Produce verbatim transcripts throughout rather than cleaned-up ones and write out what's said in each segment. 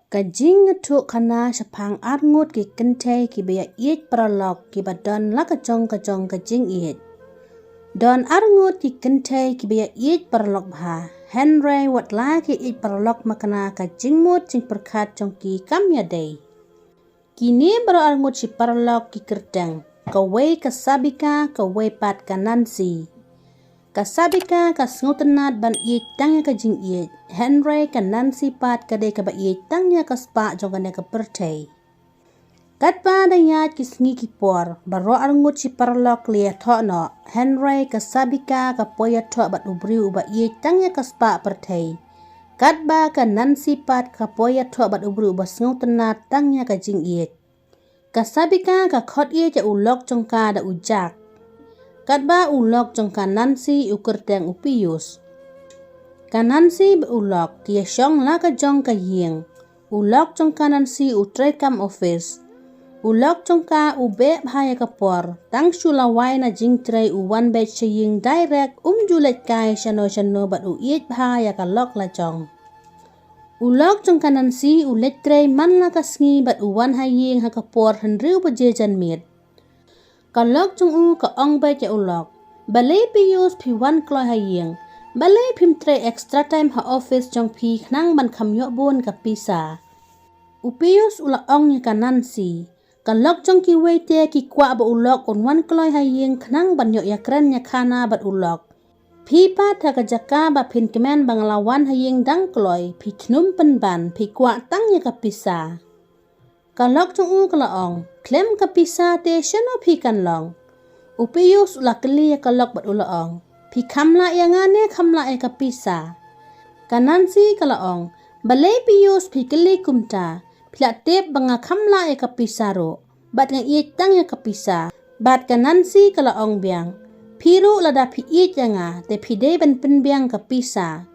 Ka jingïathuhkhana shaphang arngut ki kynthei kiba ïaieit paralok kiba don la ka jong ka jong ka jingïeit. Don arngut ki kynthei kiba ïaieit paralok bha, hynrei wat la ki ïaieit paralok makna ka jingmut jingpyrkhat jong ki kam ïadei. Kine baroh arngut shi paralok ki kyrteng, kawei ka Sabika, kawei pat ka Nancy. Ka Sabika ka sngewtynnad ban ïeit tang ïa ka jingïeit, hynrei ka Nancy pat ka dei kaba ïeit tang ïa ka spah jong kane ka pyrthei. Katba da ïaid ki sngi ki por, baroh arngut shi paralok la ïathoh noh, hynrei ka Sabika ka poi ïathoh bad u briew uba ïeit tang ïa ka spah pyrthei. Katba ka Nancy pat ka poi ïathoh bad u briew uba sngewtynnad tang ïa ka jingïeit. Ka Sabika ka khot ïeit ïa u lok jong ka da u Jack. Katba u lok jong ka Nancy u kyrteng u Pius. Ka Nancy bad u lok ki ïashong la ka jong ka ïing. U lok jong ka Nancy u trei kam office. U lok jong ka u beh bha ïa ka por, tang shu la wai na jingtrei u wan beit sha ïing direct, um ju leit kai shano shano bad u ïeit bha ïa ka lok la jong. U lok jong ka Nancy u leit trei man la ka sngi bad u wan ha ïing ha ka por hynriew baje janmiet. Ka lok jong u ka ong beit ïa u lok, balei Pius phi wan kloi ha ïing, balei phim trei extra time ha office jong phi khnang ban kham ïoh bun ka pisa. U Pius u la ong ïa ka Nancy, ka lok jong kiwei te ki kwah ba u lok un wan kloi ha ïing khnang ban ïoh ïakren ïakhana bad u lok. Phi pat ha ka jaka ba phin kmen ba nga la wan ha ïing dang kloi, phi thnum pynban, phi kwah tang ïa ka pisa. Ka lok jong u ka la ong, khlem ka pisa te shano phi kan long. U Pius u la kylli ïa ka lok bad u la ong, phi kham lah ïa nga ne kham lah ïa ka pisa. Ka Nancy ka la ong, balei Pius phi kylli kumta, phi la tip ba nga kham lah ïa ka pisa ruh, bad nga ïeit tang ïa ka pisa. Bad ka Nancy ka la ong biang, phi ruh lada phi ïeit ïa nga, te phi dei ban pynbiang ka pisa.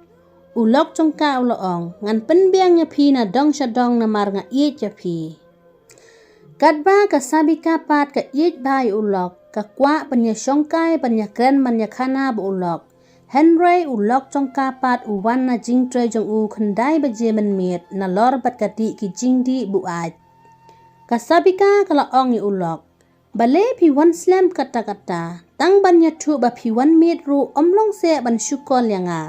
U lok jong ka u la ong, ngan pynbiang ïa phi na dong sha dong namar nga ïeit ïa phi. Katba ka Sabika pat ka ïeit bha ïa u lok, ka kwah ban ïashongkai ban ïakren ban ïakhana bad u lok. Hynrei u lok jong ka pat u wan na jingtrei jong u khyndai baje mynmiet nalor bad ka dih ki jingdih buaid. Ka Sabika ka la ong ïa u lok, balei phi wan slem katta katta, tang ban ïathuh ba phi wan miet ruh ym long seh ban shu call ïa nga.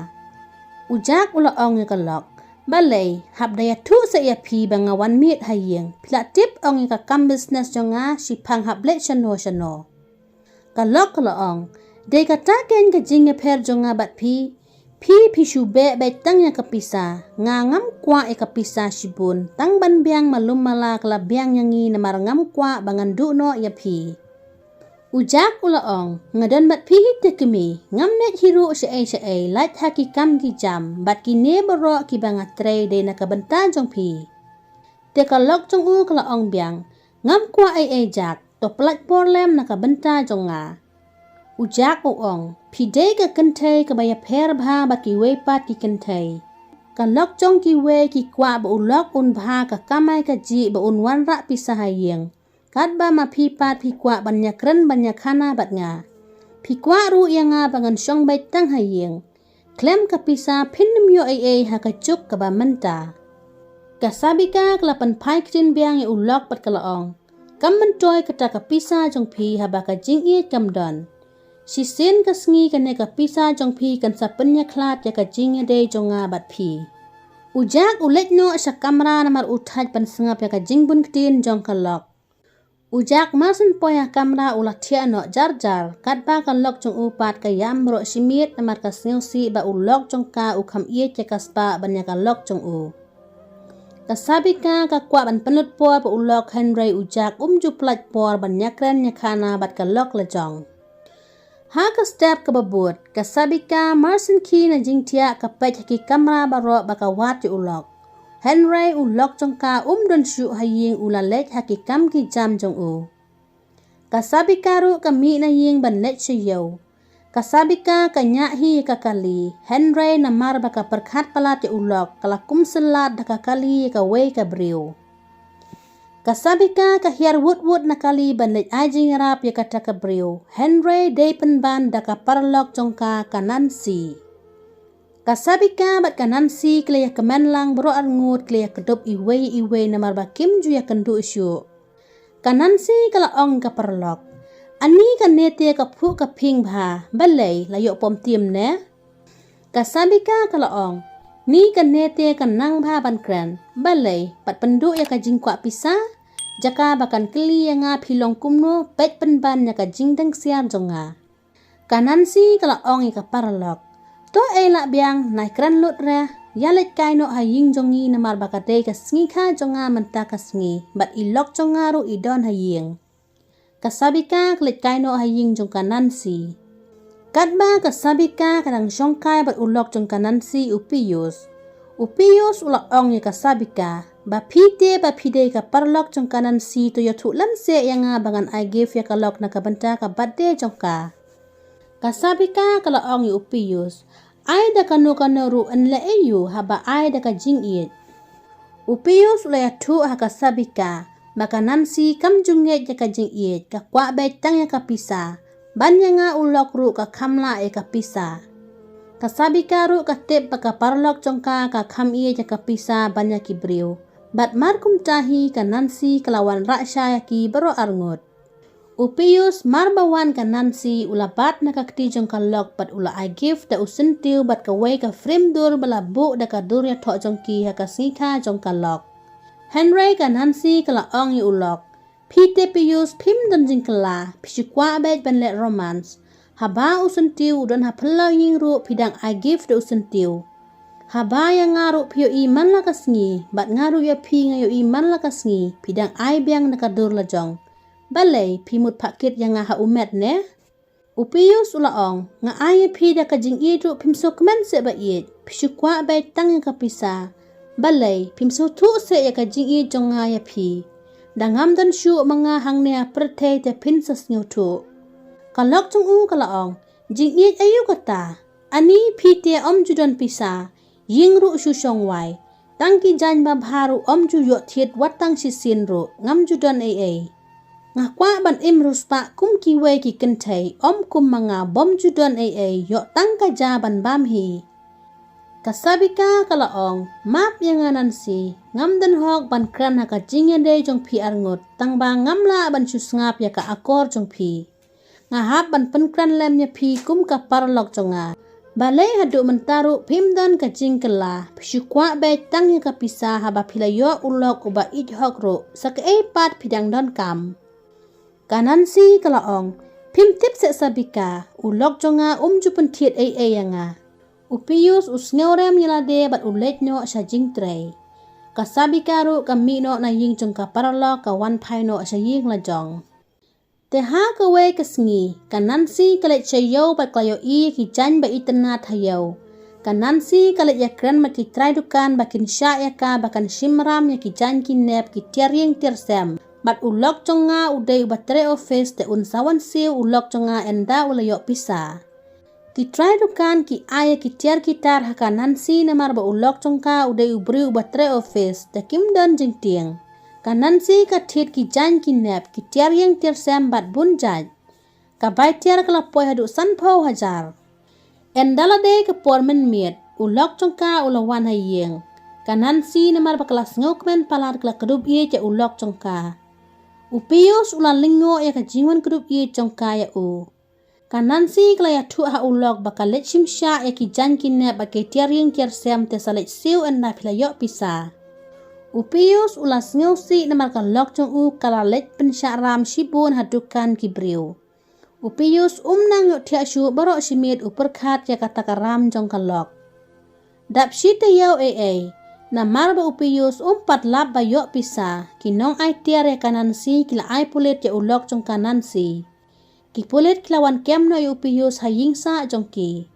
U Jack u la ong ïa ka lok, balei, hap da ïathuh seh ïa phi ba nga wan miet ha ïing, phi la tip ong ïa ka kam business jong nga, shiphang hap leit shano shano. Ka lok ka la ong, dei kata keiñ ka jingïapher jong nga bad phi, phi phi shu beh beit tang ïa ka pisa, nga ngam kwah ïa ka pisa shibun, tang ban biang malum mala ka la biang ïa ngi namar ngam kwah ba ngan duh noh ïa phi. U Jack u la ong, nga don bad phi hi te kmie, ngam leit hi ruh shaei shaei, lait ha ki kam ki jam, bad kine baroh kiba nga trei dei na ka bynta jong phi. Te ka lok jong u ka la ong biang, ngam kwah ei ei Jack, to pyllait por lem na ka bynta jong nga. U Jack u ong, phi dei ka kynthei kaba ïapher bha bad kiwei pat ki kynthei. Ka lok jong kiwei ki kwah ba u lok un bha ka kamai kajih ba un wanrah pisa ha ïing. Katba ma phi pat phi kwah ban ïakren ban ïakhana bad nga. Phi kwah ruh ïa nga ba ngan shong beit tang ha ïing. Khlem ka pisa phin ym ïoh ei ei ha ka juk kaba mynta. Ka Sabika ka la pynphai ktien biang ïa u lok bad ka la ong, kam myntoi kata ka pisa jong phi haba ka jingïeit kam don. Shisien ka sngi kane ka pisa jong phi kan sa pynïakhlad ïa ka jingïadei jong nga bad phi. U Jack u leit noh sha kamra namar u thait ban sngap ïa ka jingbun ktien jong ka lok. U Jack mar syn poi ha kamra u la thiah noh jar jar, katba ka lok jong u pat ka ïam baroh shi miet namar ka sngewsih ba u lok jong ka u kham ïeit ïa ka spah ban ïa ka lok jong u. Ka Sabika ka kwah ban pynlut por bad u lok hynrei u Jack um ju pyllait por ban ïakren ïakhana bad ka lok la jong. Ha ka step kaba bud, ka Sabika mar syn khie na jingthiah ka peit ha ki kamra baroh ba ka wad ïa u lok. Hynrei u lok jong ka um don shuh ha ïing, u la leit ha ki kam ki jam jong u. Ka Sabika ruh ka mih na ïing ban leit sha ïew. Ka Sabika ka ñiah hi ïa ka kali, hynrei namar ba ka pyrkhat palat ïa u lok, ka la kum syllat da ka kali ïa kawei ka briew. Ka Sabika ka hiar wut wut na kali ban leit ai jingïarap ïa kata ka briew, hynrei dei pynban da ka paralok jong ka, ka Nancy. Ka Sabika bad ka Nancy ki la ïa kmen lang baroh arngut, ki la ïa kdup iwei iwei namar ba kim ju ïa kynduh shuh. Ka Nancy ka la ong ïa ka paralok, "Ani kane te ka phuh ka phieng bha, balei la ïoh pom tim ne?" Ka Sabika ka la ong, "Ni kane te ka nang bha ban kren, balei pat pynduh ïa ka jingkwah pisa? Jaka ba kan kylli ïa nga phi long kumno, peit pynban ïa ka jingdeng siar jong nga." Ka Nancy ka la ong ïa ka paralok, "To ei lah biang, nai kren lut re, ïa leit kai noh ha ïing jong ngi namar ba ka dei ka sngi kha jong nga mynta ka sngi, bad i lok jong nga ruh i don ha ïing." Ka Sabika ka leit kai noh ha ïing jong ka Nancy. Katba ka Sabika ka dang shongkai bad u lok jong ka Nancy u Pius, u Pius u la ong ïa ka Sabika, "Ba phi te ba phi dei ka paralok jong ka Nancy to ïathuh lem seh ïa nga ba ngan ai gift ïa ka lok na ka bynta ka birthday jong ka." Ka Sabika ka la ong ïa u Pius, "Ai da kano kano ruh, yn leh aïu haba ai da ka jingïeit." U Pius u la ïathuh ha ka Sabika ba ka Nancy kam ju ngeit ïa ka jingïeit, ka kwah beit tang ïa ka pisa. Ban ïa nga u lok ruh ka kham lah ïa ka pisa. Ka Sabika ruh ka tip ba ka paralok jong ka ka kham ïeit ïa ka pisa ban ïa ki briew. Bad mar kumta hi ka Nancy ka la wanrah sha ïa ki baroh arngut. U Pius mar ba wan ka Nancy u la bat na ka kti jong ka lok bad u la ai gift da u syntiew bad kawei ka frame dur ba la buh da ka dur ïathoh jong ki ha ka sngi kha jong ka lok. Hynrei ka Nancy ka la ong ïa u lok, "Phi te Pius phim don jingkylla, phi shu kwah beit ban leh romance. Haba u syntiew u don ha phyllaw ïing ruh phi dang ai gift da u syntiew. Haba ïa nga ruh phi ïohi man la ka sngi, bad nga ruh ïa phi nga ïohi man la ka sngi, phi dang ai biang na ka dur la jong. Balei phi mut phah kit ïa nga ha u met ne?" U Pius u la ong, "Nga ai ïa phi da ka jingïeit ruh phim sngewkmen seh ba ïeit, phi shu kwah beit tang ïa ka pisa. Balei phim sngewthuh seh ïa ka jingïeit jong nga ïa phi? Da ngam don shuh ma nga hangne ha pyrthei te phin sa sngewthuh." Ka lok jong u ka la ong, "Jingïeit aïu kata? Ani phi te ym ju don pisa, ïing ruh shu shong wai. Tang ki jaiñ babha ruh ym ju ïoh thied, wat tang shisien ruh ngam ju don ei ei. Nga kwah ban im riewspah kum kiwei ki kynthei, ym kum ma nga bym ju don ei ei, ïoh tang ka ja ban bam hi." Ka Sabika ka la ong, "Map ïa nga Nancy, ngam don hok ban kren ha ka jingïadei jong phi arngut, tang ba ngam lah ban shu sngap ïa ka akor jong phi. Nga hap ban pynkren lem ïa phi kum ka paralok jong nga. Balei haduh mynta ruh phim don ka jingkylla, phi shu kwah beit tang ïa ka pisa haba phi la ïoh u lok uba ïeit hok ruh, sa kaei pat phi dang donkam?" Ka Nancy ka la ong, "Phim tip seh Sabika, u lok jong nga um ju pynthied ei ei ïa nga." U Pius u sngewrem ïa lade bad u leit noh sha jingtrei. Ka Sabika ruh ka mih noh na ïing jong ka paralok, ka wan phai noh sha ïing la jong. Te ha kawei ka sngi, ka Nancy ka leit sha ïew bad ka la ïohi ïa ki jaiñ ba itynnad ha ïew. Ka Nancy ka leit ïakren bad ki trai dukan ba kin shah ïa ka ba kan shim ram ïa ki jaiñ ki nep, ki tiar ïing tiar sem. Bad u lok jong nga u dei uba trei office, te un sa wan siew u lok jong nga ynda u la ïoh pisa. Ki trai dukan ki ai ïa ki tiar ki tar ha ka Nancy namar ba u lok jong ka u dei u briew uba trei office, te kim don jingtieng. Ka Nancy ka thied ki jaiñ ki nep, ki tiar ïing tiar sem bad bun jait. Ka bai tiar ka la poi haduh sanphew hajar. Ynda la dei ka por mynmiet, u lok jong ka u la wan ha ïing. Ka Nancy namar ba ka la sngewkmen palat ka la kdup ïeit ïa u lok jong ka. U Pius u la lyngngoh ïa ka jingwan kdup ïeit jong ka ïa u. Ka Nancy ka la ïathuh ha u lok ba ka leit shim shah ïa ki jaiñ ki nep bad ki tiar ïing tiar sem, te sa leit siew ynda phi la ïoh pisa. U Pius u la sngewsih namar ka lok jong u ka la leit pynshah ram shibun ha dukan ki briew. U Pius um nang ïohthiah shuh, baroh shi miet u pyrkhat ïa kata ka ram jong ka lok. Dap shi taïew ei ei, namar ba u Pius um pat lap ba ïoh pisa, ki nong ai tiar ïa ka Nancy ki la ai pulit ïa u lok jong ka Nancy. Ki pulit ki la wan kem noh ïa u Pius ha ïing sah jong ki.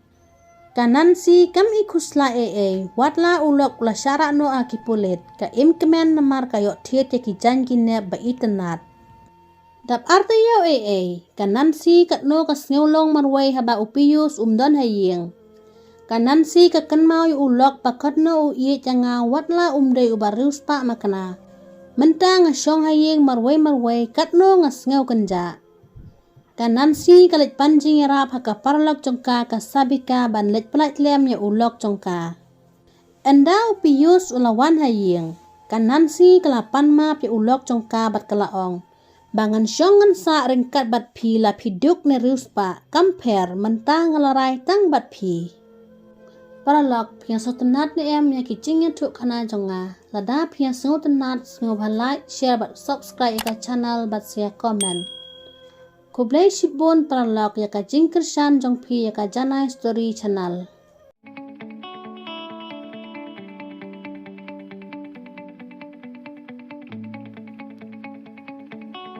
Ka Nancy kam i khuslai ei ei, wat la u lok u la shah rah noh ha ki pulit, ka im kmen namar ka ïoh thied ïa ki jaiñ ki nep ba itynnad. Dap ar taïew ei ei, ka Nancy katno ka sngew long marwei haba u Pius um don ha ïing. Ka Nancy ka kynmaw ïa u lok ba katno u ïeit ïa nga, wat la um dei uba riewspah makna. Mynta nga shong ha ïing marwei marwei, katno nga sngew kynjah. Ka Nancy ka leit pan jingïarap ha ka paralok jong ka, ka Sabika, ban leit pyllait lem ïa u lok jong ka. Ynda u Pius u la wan ha ïing, ka Nancy ka la pan map ïa u lok jong ka bad ka la ong, ba ngan shong ngan sah ryngkat bad phi la phi duk ne riewspah, kam pher, mynta nga la rai tang bad phi. Paralok, phi ïa sngewtynnat ne em ïa ki jingïathuhkhana jong nga? Lada phi ïa sngewtynnat, sngewbha like, share bad subscribe ïa ka channel bad sa comment. Khublei shibun paralok ïa ka jingkyrshan jong phi ïa ka Janai Story Channel.